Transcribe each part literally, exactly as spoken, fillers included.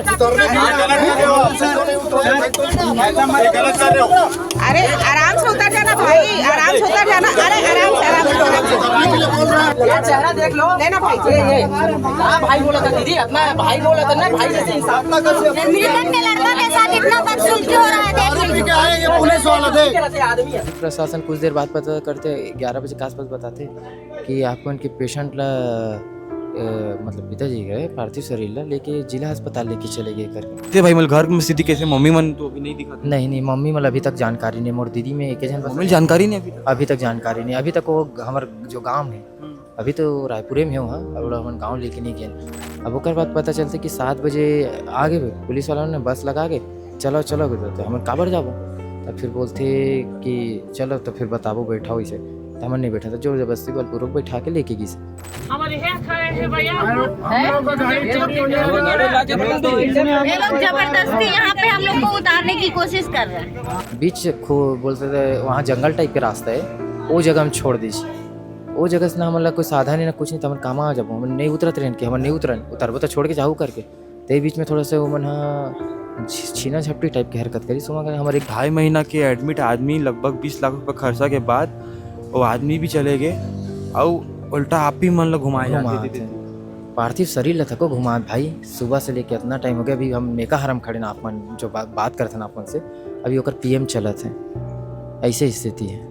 अरे, आराम से उतर जाना भाई, आराम से उतर जाना। अरे, आराम से, आराम से। चेहरा देख लो। लेना भाई। ये, ये। हाँ, भाई बोला था दीदी, अपना भाई बोला था ना, भाई जैसे इंसान। मिल्टन के लड़का के साथ इतना बदसलूकी हो रहा है, देख लीजिए। क्या है ये पुलिस वाला, देख। आदमी है। प्रशासन कुछ देर बाद पता करते, ग्यारह बजे के आसपास बताते कि आप मन के पेशेंट ला, अ, मतलब पिताजी के पार्थिव शरीर ला लेके जिला अस्पताल लेके चले गए करके। ते भाई, मतलब घर में स्थिति कैसे? मम्मी मन तो अभी नहीं दिखा। नहीं, नहीं, मम्मी मन अभी तक जानकारी नहीं। मोर दीदी में एक जन बस मम्मी जानकारी नहीं अभी तक? अभी तक जानकारी नहीं। अभी तक वो हमर जो गांव है, हम्म। अभी तो रायपुरे में हो, हाँ, अब हमन गांव लेके नहीं गए। अब ओकर बाद पता चलते कि सात बजे आ गए पुलिस वाला ने बस लगा के, "चलो, चलो," बोलते, "हमन काबर जाबो?" तब फिर बोलते कि, "चलो, तो फिर बताबो, बैठाओ इसे।" तो हमन नहीं बैठा था, जोर जबरदस्ती बलपूर्वक बैठा के लेके गई से। हमारे यहाँ खड़े हैं भैया। ये लोग जबरदस्ती यहाँ पे हम लोग को उतारने की कोशिश कर रहे हैं। बीच खो-, बोलते थे, वहाँ जंगल टाइप के रास्ता है, वो जगह हम छोड़ दीजिए। वो जगह से ना हमन ला कोई साधन है ना कुछ नहीं, तो हमन कामा आ जाबो, हमन नहीं उतरत रहन के, हमन नहीं उतरन, उतरबो तो छोड़ के जाहू करके। ते बीच में थोड़ा सा वो मन हा छी-, छीना झपटी टाइप के हरकत करी, सुमा के हमर एक ढाई महीना के एडमिट आदमी, लगभग बीस लाख रुपए खर्चा के बाद वो आदमी भी चले गए, अउ उल्टा आप ही मन ला घुमाए जाते घुमाते थे। पार्थिव शरीर ला थको घुमात भाई, सुबह से लेके इतना टाइम हो गया, अभी हम मेका हरम खड़े ना, आप मन जो बा-, बात करत हन आप मन से, अभी ओकर पीएम चलत है, ऐसे स्थिति है।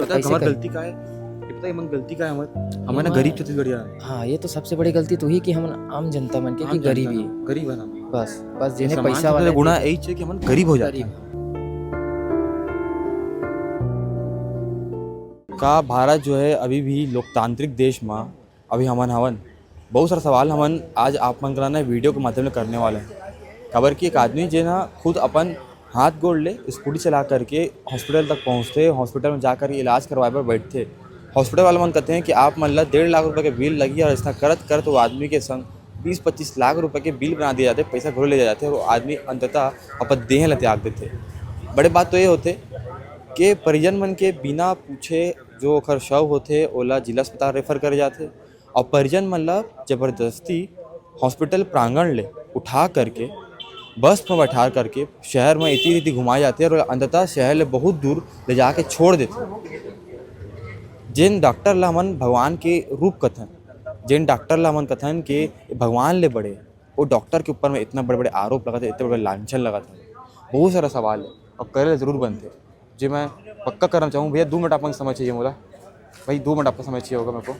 पता है कैसे हमर कर- गलती का है? ये पता है हमन गलती का है हमर? हमन ना हमर गरीब छत्तीसगढ़िया है। हाँ, ये तो सबसे बड़ी गलती तो ही कि हमन आम जनता मन के आम कि जनता गरीबी। ना, गरीब है ना। बस, बस ये जेने समाज पैसा से वाला गुना है यही है कि हमन गरीब हो जाते गरीब। हैं। का भारत जो है अभी भी लोकतांत्रिक देश मा अभी हमन हवन? बहुत सारा सवाल हमन आज आप मन करा ना वीडियो के माध्यम ले करने वाले हैं। काबर कि एक आदमी जे ना खुद अपन हाथ गोड़ ले स्कूटी चला करके हॉस्पिटल तक पहुंचथे, हॉस्पिटल में जाकर इलाज करवाए बर बैठथे। हॉस्पिटल वाले मन कहते हैं कि आप मन ला डेढ़ लाख रुपए के बिल लगही, और ऐसा करत करत वो आदमी के संग बीस पच्चीस लाख रुपए के बिल बना दिया जाथे, पैसा घलो ले जाथे, और वो आदमी अंततः अपन देह ला त्याग देथे। बड़े बात तो ये होथे कि परिजन मन के बिना पूछे जो ओखर शव होथे, ओला जिला अस्पताल रेफर करे जाथे, और परिजन मन ला जबरदस्ती हॉस्पिटल प्रांगण ले उठा करके बस में बैठा करके शहर में इति रिति घुमाए जाथे और अंततः शहर ले बहुत दूर ले जाके छोड़ देथे। जेन डॉक्टर ला हमन भगवान के रूप कथन, जेन डॉक्टर ला हमन कथन के भगवान ले बड़े, वो डॉक्टर के ऊपर में इतना बड़े-बड़े आरोप लगत हे, इतने बड़े लांछन लगत हे, बहुत सारा सवाल है और करे ला जरूर बनथे, जे मैं पक्का करना चाहूँ। भैया, दो मिनट आपका समय चाहिए मोला। भाई, दो मिनट आपका समय चाहिए होगा मेरे को।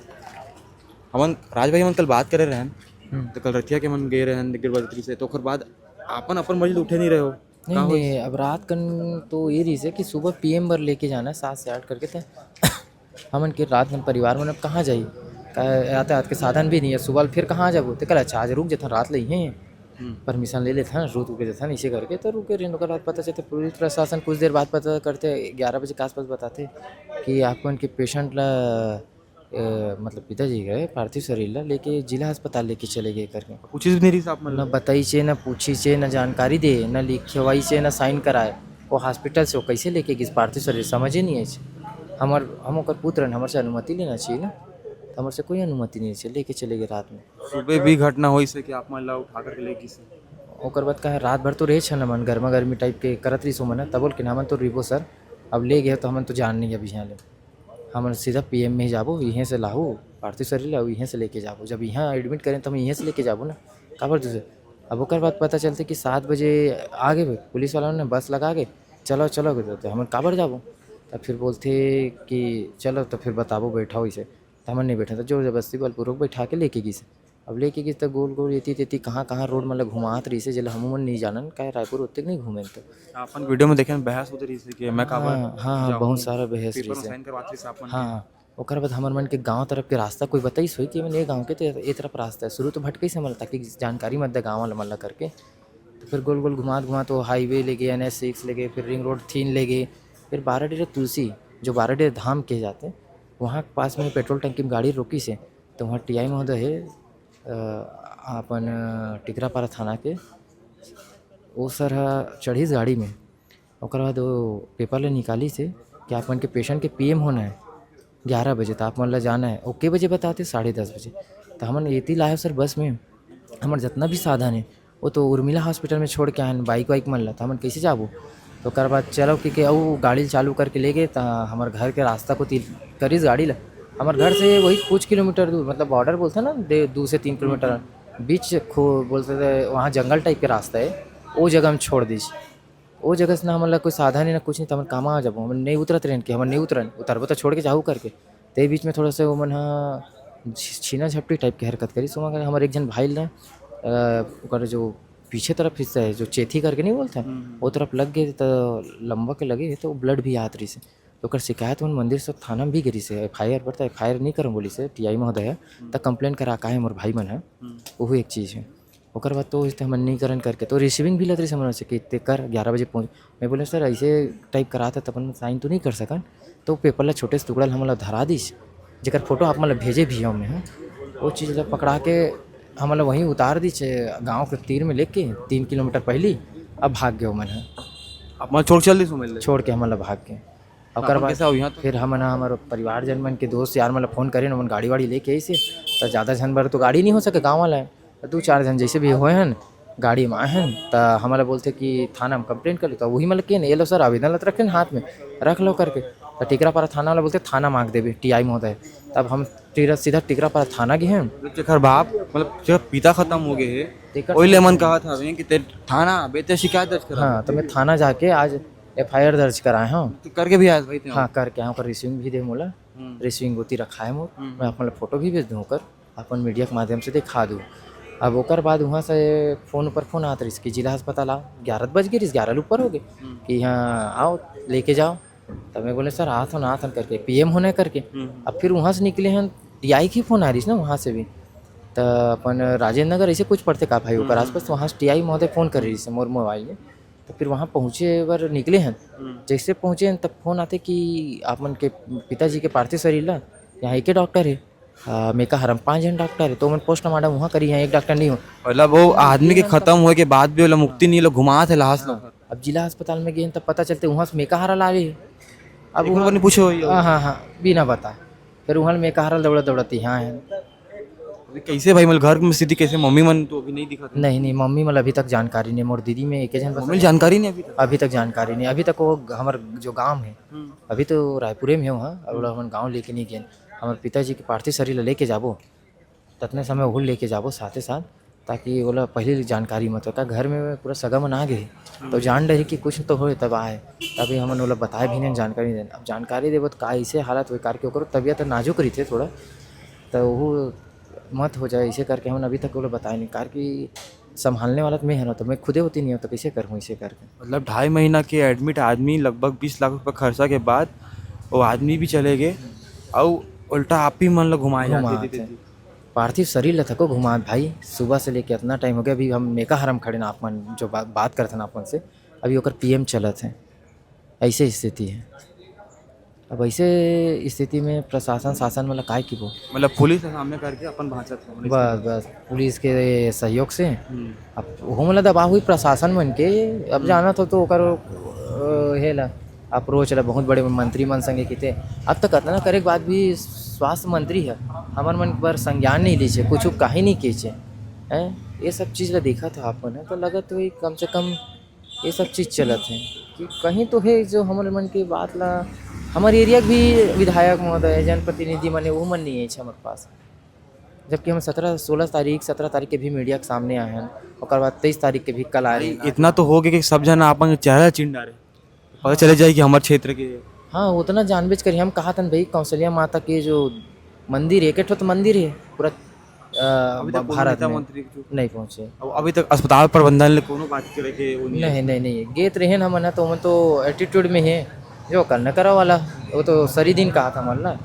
हमन, राज भाई, हमन कल बात करे रहन, हम्म। तो कल रतिया के हमन गए रहन, एक डेढ़ बजे तक से, तो ओकर बाद आपन, अपन मर्जी ले उठे नहीं रहे हो। नहीं, का होइस? नहीं, अब रात कन तो ये रहिस हे कि सुबह पीएम बर लेके जाना है, सात से आठ करके, तो हमन के रात कन परिवार मन अब कहाँ जाही? का यातायात के साधन भी नहीं है, सुबह फिर कहाँ जाबो? ते कल, "अच्छा, आज रुक जथन, रात ले ही हम्म। परमिशन ले लेथन, रुक, रुक जथन," इसे करके तो रुके रहिन। ओकर बाद पता चलते, पुलिस प्रशासन कुछ देर बाद पता करते, ग्यारह बजे के आसपास बताते कि आप मन के पेशेंट ला अ, मतलब पिताजी के पार्थिव शरीर ला लेके जिला अस्पताल लेके चले गए करके। कुछ भी नहीं रहिस आप मन ना ला? बताइस हे, ना पूछिस हे, ना जानकारी दे, ना लिखवाइस हे, ना साइन कराए। वो हॉस्पिटल से वो कैसे लेके गिस पार्थिव शरीर, समझे नहीं आइस। हमर, हम ओकर पुत्र हन, हमर से अनुमति लेना चाहिए ना, तो हमर से कोई अनुमति नहीं चाहिए, लेके चले गए रात में। सुबह भी घटना होइस हे कि आप मन ला उठा करके ले गिस हे? ओकर बाद का है, रात भर तो रहे छन मन, गर्मा गर्मी टाइप के करत रहिस हो मन, तब बोल के ना, "हमन तो रिबो सर, अब ले गए तो हमन तो जान नहीं अब यहाँ ले।" हमन सीधा पीएम में ही जाबो, इहें से लाहू पार्थिव शरीर ला, अउ इहें से लेके जाबो। जब इहाँ एडमिट करें, तो हम इहें से लेके जाबो ना, काबर दूसरे? अब ओकर बाद पता चलते कि सात बजे आ गए पुलिस वाला ने बस लगा के, "चलो, चलो," के देते, हमन काबर जाबो? तब फिर बोलते कि "चलो, तो फिर बताबो, बैठाओ इसे।" तो हमन नहीं बैठे, तो जोर जबरदस्ती बलपूर्वक बैठा के लेके गिस। अब लेके गिस त गोल-गोल एती-तेती कहाँ-कहाँ रोड मन ल घुमात रहिसे, जेला हमू मन नइ जानन, काहे रायपुर ओतेक नइ घूमेन त। अपन वीडियो में देखे बहस होते रहिसे कि मैं काबर हाँ, हाँ, हाँ, जाहूँ, बहुत सारा बहस रहिसे। साइन करवात रहिसे आप मन हाँ, के। हाँ। ओकर बाद हमर मन के गाँव तरफ के रास्ता कोई बताइस होही कि मन ए गाँव के त ए तरफ रास्ता हे। शुरू तो भटकाइस हमन ल ताकि जानकारी मत दे गाँव वाला मन ल करके। तो फिर गोल-गोल घुमात-घुमात वो हाईवे ले गे, एनएच सिक्स ले गे, फिर रिंग रोड तीन ले गे, फिर बाराडेरा तुलसी, जो बाराडेरा धाम कहे जाते, वहाँ के पास में पेट्रोल टंकी में गाड़ी रोकिस हे। तो वहाँ टीआई महोदय हे, अ, अपन टिकरापारा थाना के, वो सर ह चढ़िस गाड़ी में, ओकर बाद वो पेपर ले निकालिस हे कि आप मन के पेशेंट के पीएम होना है ग्यारह बजे, तो आप मन ला जाना है। वो के बजे बताते? साढ़े दस बजे। तो हमन एती लाए सर बस में, हमर जतना भी साधन हे, वो तो उर्मिला हॉस्पिटल में छोड़ के आए हन, बाइक वाइक मन ला, त हमन कैसे जाबो? तो ओकर बाद चलो कि, कि अउ गाड़ी चालू करके ले गए, त हमर घर के रास्ता कोती करिस गाड़ी ला। हमर घर से वही कुछ किलोमीटर दूर, मतलब बॉर्डर बोलथे ना, दे-, दू से तीन किलोमीटर बीच खो-, बोलथे थे, वहाँ जंगल टाइप के रास्ता है, वो जगह हम छोड़ दीस। वो जगह से ना हमन ला कोई साधन है ना कुछ नहीं, त हमन कामा जाबो, हमन नहीं उतरत रहन के, हमन नहीं उतरन, उतरबो त छोड़ के जाहू करके। ते बीच में थोड़ा सा वो मन हा छी-, छीना झपटी टाइप के हरकत करिस। ओमा हमर एक झन भाई ला, अ, ओकर जो पीछे तरफ हिस्सा है, जो चेथी करके नहीं बोलते, हम्म। वो तरफ लग गए, त लंबा के लगे है, तो ब्लड भी आत रहिस। तो ओकर शिकायत उन मंदिर से थाना में भी गिरिस है, एफ आई आर पर, त एफ आई आर नहीं करम बोलिस है टी आई महोदय ह, हम्म। त कंप्लेंट करा का है मोर भाई मन है, हम्म। वो एक चीज़ है। ओकर बाद तो इस हमन नहीं करन करके, तो रिसीविंग भी लत रहिस हमन से कि ते कर, ग्यारह बजे पहुँच। मैं बोले, "सर, ऐसे टाइप करा था, त अपन साइन तो नहीं कर सकन।" तो पेपर ला छोटे से टुकड़ा ला हमन ला धरा दिस, जेकर फोटो आप मन ला भेजे भी हूँ मैं, हाँ। वो चीज़ ला पकड़ा के हमन ला वहीं उतार दिस, गाँव के तीर में लेके तीन किलोमीटर पहली, अब भाग गए मन है। आप मन छोड़ चल दिस, समझ ले। छोड़ के हमन ला भाग के। ओकर अपन बाद कैसे हो यहाँ तो? फिर हमन ह, हमर परिवारजन मन के दोस्त यार मन ल फोन करेन, ओमन गाड़ी वाड़ी लेके आइस हे, त जादा झन बर तो गाड़ी नइ हो सके, गाँव वाला हे, त दू चार झन जइसे भी होए हन, गाड़ी म आए हन, त हमन ल बोलथे कि थाना म कंप्लेंट कर ले, त उही मन ल केहेन, "ये लो सर, आवेदन ल त रखेन हाथ में, रख लो," करके। त टिकरापारा थाना वाला बोलथे, "थाना म आके देबे, टी आई महोदय।" तब हम टीरा-, सीधा टिकरापारा थाना गे हन। जेकर बाप, मतलब, जेकर पिता खत्म हो गए हे, तेकर ओही ले मन कहत हवे कि ते थाना आबे, ते शिकायत दर्ज करा। हाँ, त मैं थाना जाके आज एफ आई आर दर्ज कराए हव। तो करके भी आए भाई, ते हाँ, करके आए हव, ओकर रिसीविंग भी दे मोला। हम्म। रिसीविंग ओती रखाए मोर। हम्म। मैं अपन फोटो भी भेज दूँ ओकर, अपन मीडिया के माध्यम से दिखा दूँ। अब ओकर बाद उहाँ से फोन ऊपर फोन आत रहिस कि जिला अस्पताल आ, ग्यारह बज गए रहिस, ग्यारह ले ऊपर हो गए, हम्म। कि हाँ, आओ, लेके जाओ। तब मैं बोले, "सर, आत हन, आत हन," करके, पी एम होना है करके। हम्म। अब फिर उहाँ से निकले हन, टी आई के फोन आ रहिस ना उहाँ से भी। त अपन राजेंद्र नगर ऐसे कुछ पड़थे का भाई, ओकर हम्म। आसपास, तो उहाँ से टी आई महोदय फोन कर रहिस मोर मोबाइल में। तो फिर वहाँ पहुँचे बर निकले हन। हम्म। जैसे पहुँचे हन, तब फोन आथे कि आप मन के पिताजी के पार्थिव शरीर ला यहाँ एके डॉक्टर हे, आ, मेकाहारा म पाँच झन डॉक्टर हे, तो ओमन पोस्टमार्टम उहाँ करी, यहाँ एक डॉक्टर नहीं हो। मतलब वो आदमी के खत्म होए के बाद भी ओला मुक्ति नहीं, लोग घुमात हे लाश ला। हाँ, अब जिला अस्पताल में गेन, तब पता चलते उहाँ से मेकाहारा ला रही। अब एको उहाँ बार नहीं पूछे होई? हाँ, हाँ, हाँ, बिना बता। फिर उहाँ मेकाहारा दौड़त दौड़त यहाँ है। अरे कैसे भाई, मतलब घर में स्थिति कैसे, मम्मी मन तो अभी नहीं दिखत हे? नहीं, नहीं, मम्मी मन अभी तक जानकारी नहीं। मोर दीदी में एक झन बस मम्मी जानकारी नहीं अभी तक? अभी तक जानकारी नहीं। अभी तक वो ग-, हमर जो गांव है, हम्म। अभी तो रायपुरे में हो, हाँ, अब हम्म। हमन गांव लेके नहीं गेन। हमर पिताजी के पार्थिव शरीर ला लेके जाबो, ततने समय ओहू लेके जाबो साथे साथ, ताकि ओला पहले जानकारी मत होता। घर में पूरा सगा मन आ गए, हम्म। तो जान डरी कि कुछ तो होए तब आए, तभी हमन ओला बताए भी नहीं, जानकारी नहीं देन। अब जानकारी देबो तो का ऐसे हालत होए, कार के ओकरो तबीयत नाजुक रहिथे थोड़ा, तो ओहू मत हो जाए, इसे करके हमन अभी तक ओला बताए नहीं, कार कि संभालने वाला तो मैं हन, तो मैं खुदे होती नहीं हो, तो कैसे करहूँ इसे करके? मतलब ढाई महीना के एडमिट आदमी, लगभग बीस लाख रुपए खर्चा के बाद वो आदमी भी चले गए, अउ उल्टा आप ही मन ला घुमाए जाते घुमाते। थे। पार्थिव शरीर ला थको घुमात भाई, सुबह से लेके इतना टाइम हो गया, अभी हम मेकाहारा म खड़े ना, आप मन जो बा-, बात करते ना आप मन से, अभी ओकर पी एम चलत है। ऐसे स्थिति है। अब ऐसे स्थिति में प्रशासन, शासन वाला काय की बोल? मतलब पुलिस के सामने करके अपन भांचत हो, बस, बस, पुलिस के सहयोग से। हम्म। अब ओहू मन ला दबाव हुई प्रशासन मन के, अब हम्म। जानत हो तो ओकर, अ, हे ला, अप्रोच ला बहुत बड़े मंत्री मन संगे किते। अब तक अतना करे के बाद भी स्वास्थ्य मंत्री है, हमर मन पर संज्ञान नहीं लीचे, कुछ काही नहीं कीचे, हैं? ये सब चीज ला देखत हो आप मन, तो लगत हुई कम से कम ये सब चीज चलत हे कि कहीं तो हे जो हमर मन के बात ला, हमर एरिया के भी विधायक महोदय, जनप्रतिनिधि मन हे, वो मन नहीं है हमर पास। जबकि हम सत्रह, सोलह तारीख, सत्रह तारीख के भी मीडिया के सामने आए हैं, ओकर बाद तेईस तारीख के भी कल आए भाई, हैं। इतना तो हो गया कि सब जन अपन चेहरा चिन्ह डारे, पता चले जाए कि हमर क्षेत्र के। हाँ, उतना जानबेच करी। हम कहा थन भाई, कौशल्या माता के जो मंदिर हे, एक ठो तो मंदिर हे पूरा, अ, अभी तक कोनो भारत नेता में मंत्री के नहीं पहुंचे। अब अभी तक अस्पताल प्रबंधन ले कोनो बात करे के वो नहीं नहीं, है। नहीं, नहीं। गेत रहेन हमन ह, तो ओमन तो एटीट्यूड में हे, जो करना करा वाला, वो तो सरी दिन कहा था हमन ला,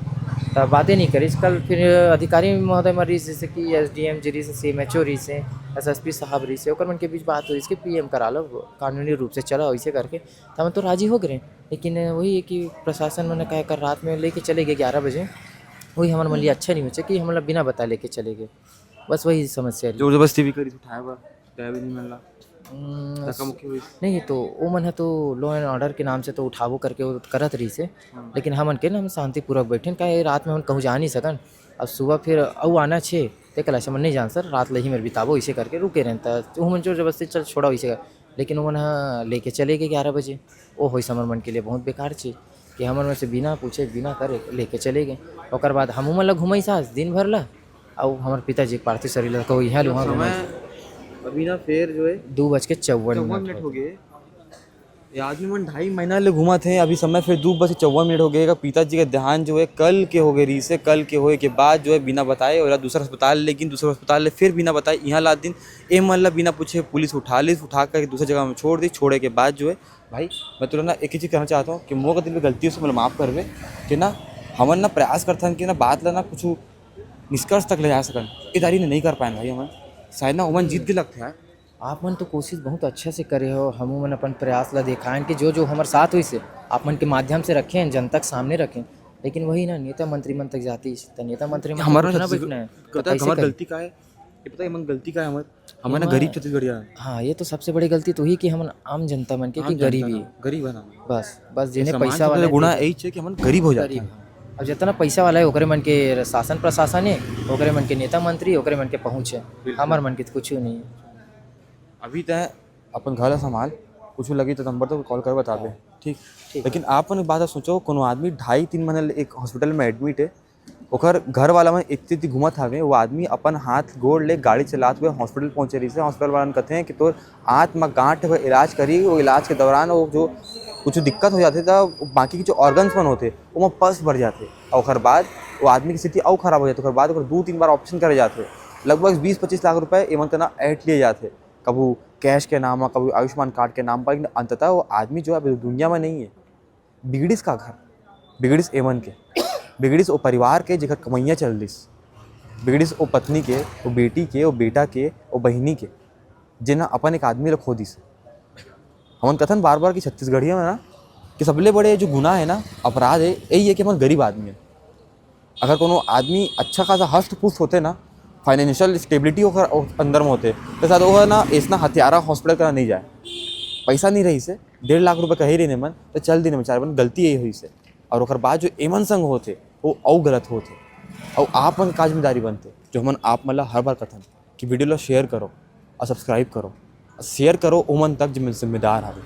तब बातें नहीं करिस। कल फिर अधिकारी महोदय मन रहिस, जैसे कि एस डी एम जी रहिस, सी एम एच ओ रहिस, एस एस पी साहब रहिस, ओकर मन के बीच बात होइस कि पी एम करा लो, कानूनी रूप से चला, वैसे करके, तब तो राजी हो गए। लेकिन वही है कि प्रशासन मन का कर रात में लेके चले गए ग्यारह बजे, वही हमर मन लिए अच्छा नहीं होचे कि हमला बिना बताए लेके चले गए, बस वही समस्या रही। जोर जबरदस्ती भी करी उठाए बर, दया भी नहीं मिलना। हम्म, धक्का मुक्की हुई। नहीं, तो वो मन है तो लॉ एंड ऑर्डर के नाम से तो उठाबो करके वो करत रहिस हे, हाँ। लेकिन हमन के ना, हम शांतिपूर्वक बैठेन, काहे रात में हम कहूँ जा नहीं सकन, अब सुबह फिर अउ आना छे, ते कला से मन नहीं जान सर, रात ले ही मेर बिताबो, इसे करके रुके रहन, त ओमन जोर जबरदस्ती चल छोड़ा इसे कर, लेकिन ओमन ह लेके चले गए ग्यारह बजे। ओ होइस हमर मन के लिए बहुत बेकार चीज कि हमर मन से बिना पूछे बिना करे लेके चले गए। ओकर बाद हम मन ला घुमाई सास दिन भर ला, अउ हमर पिताजी के पार्थिव शरीर ला कहो यहाँ लो, वहाँ घुमाई। अभी ना फिर जो है दू बज के चौवन चौवन मिनट मिनट हो हो गए। ये आदमी मन ढाई महीना ले घूमत हे, अभी समय फिर दू बज के चौवन मिनट हो गए। एकर पिताजी के देहांत जो है कल के हो गए रहिस हे, कल के होए के बाद जो है बिना बताए ओला दूसरा अस्पताल ले गिन, दूसरा अस्पताल ले फिर बिना बताए यहाँ ला दिन। ए मन ला बिना पूछे पुलिस उठा लिस, उठा करके दूसरा जगह में छोड़ दी। छोड़े के बाद जो है भाई, मैं तुरंत ना एक ही चीज़ कहना चाहता हूँ कि मोर दिल में गलती से मतलब माफ़ करबे कि ना हमन ना प्रयास करथन कि ना बात ला ना कुछ निष्कर्ष तक ले जा सकन। ये दारी ने नहीं कर पाए भाई हमन, शायद ना ओमन जीत के लगथे यार। आप मन तो कोशिश बहुत अच्छा से करे हो, हमू मन अपन प्रयास ला देखाएन कि जो जो हमर साथ होइस हे, आप मन के माध्यम से रखेन, जनता के सामने रखेन, लेकिन वही ना नेता मंत्री मन तक जातीस, त नेता मंत्री मन हमारा उठना छत्तीसगढ़-, बैठना है, तो पता है कैसे हमार करे? गलती का है? ये पता है हमन गलती का है हमार? हमन ना हमार गरीब छत्तीसगढ़िया है। हाँ, ये तो सबसे बड़ी गलती तो ही कि हमन आम जनता मन के आम कि जनता गरीबी। ना, गरीब है ना। बस, बस ये जिन्हें समाज पैसा से वाला है गुना ते यही है कि हमन गरीब हो जाते गरीब, हैं। हाँ। अब जितना पैसा वाला है ओकरे मन के शासन प्रशासन है, ओकरे मन के नेता मंत्री, ओकरे मन के पहुँच है। बिल्कुल। हमर मन के तो कुछ नहीं है। अभी तय अपन घर ला संभाल, कुछ लगी तो नंबर तो कॉल कर बताबे, ठीक? ठीक। लेकिन आप मन एक बात सोचो, कोनो आदमी ढाई तीन महीना ले एक हॉस्पिटल में एडमिट है, ओकर घर वाला मन इतनी इतनी घूमत हवे, वो आदमी अपन हाथ गोड़ ले गाड़ी चलात हुए हॉस्पिटल पहुंचे रहिस हे। हॉस्पिटल वाला मन कहते हैं कि तोर आंत म गांठ है, इलाज करी, वो इलाज के दौरान वो जो कुछ दिक्कत हो जाथे त बाकी के जो ऑर्गन्स मन होथे ओमा पस भर जाथे, और ओकर बाद वो आदमी की स्थिति अउ खराब हो जाथे। ओकर बाद ओकर दू तीन बार ऑपरेशन करे जाथे, लगभग बीस पच्चीस लाख रुपए एमन कना ऐंठ लिए जाथे, कभू कैश के नाम, कभू आयुष्मान कार्ड के नाम पर, लेकिन अंततः वो आदमी जो है अभी दुनिया में नहीं है। बिगड़िस का घर? बिगड़िस एमन के, बिगड़िस ओ परिवार के जेकर कमैया चल दिस, बिगड़िस ओ पत्नी के, ओ बेटी के, ओ बेटा के, ओ बहिनी के, जेन ह अपन एक आदमी ल खो दिस। हमन कथन बार बार कि छत्तीसगढ़िया में ना कि सबले बड़े जो गुनाह है ना, अपराध है, यही है कि हमन गरीब आदमी है। अगर कोनो आदमी अच्छा खासा हष्ट पुष्ट होते ना, फाइनेंशियल स्टेबिलिटी ओकर अंदर में होते, तो शायद ओकर ना ऐसना हत्यारा हॉस्पिटल करा नहीं जाए। पैसा नहीं रहिस हे, डेढ़ लाख रुपए कहे रहिन एमन, तो चल दिन में चार बन गलती यही होइस हे। और ओकर बाद जो एमन संग होथे, वो अउ गलत होथे। और आप मन का जिम्मेदारी बनथे, जो हमन आप मन ला हर बार कथन कि वीडियो ला शेयर करो और सब्सक्राइब करो, और शेयर करो ओमन तक जिम्मे-, जिम्मेदार हवे।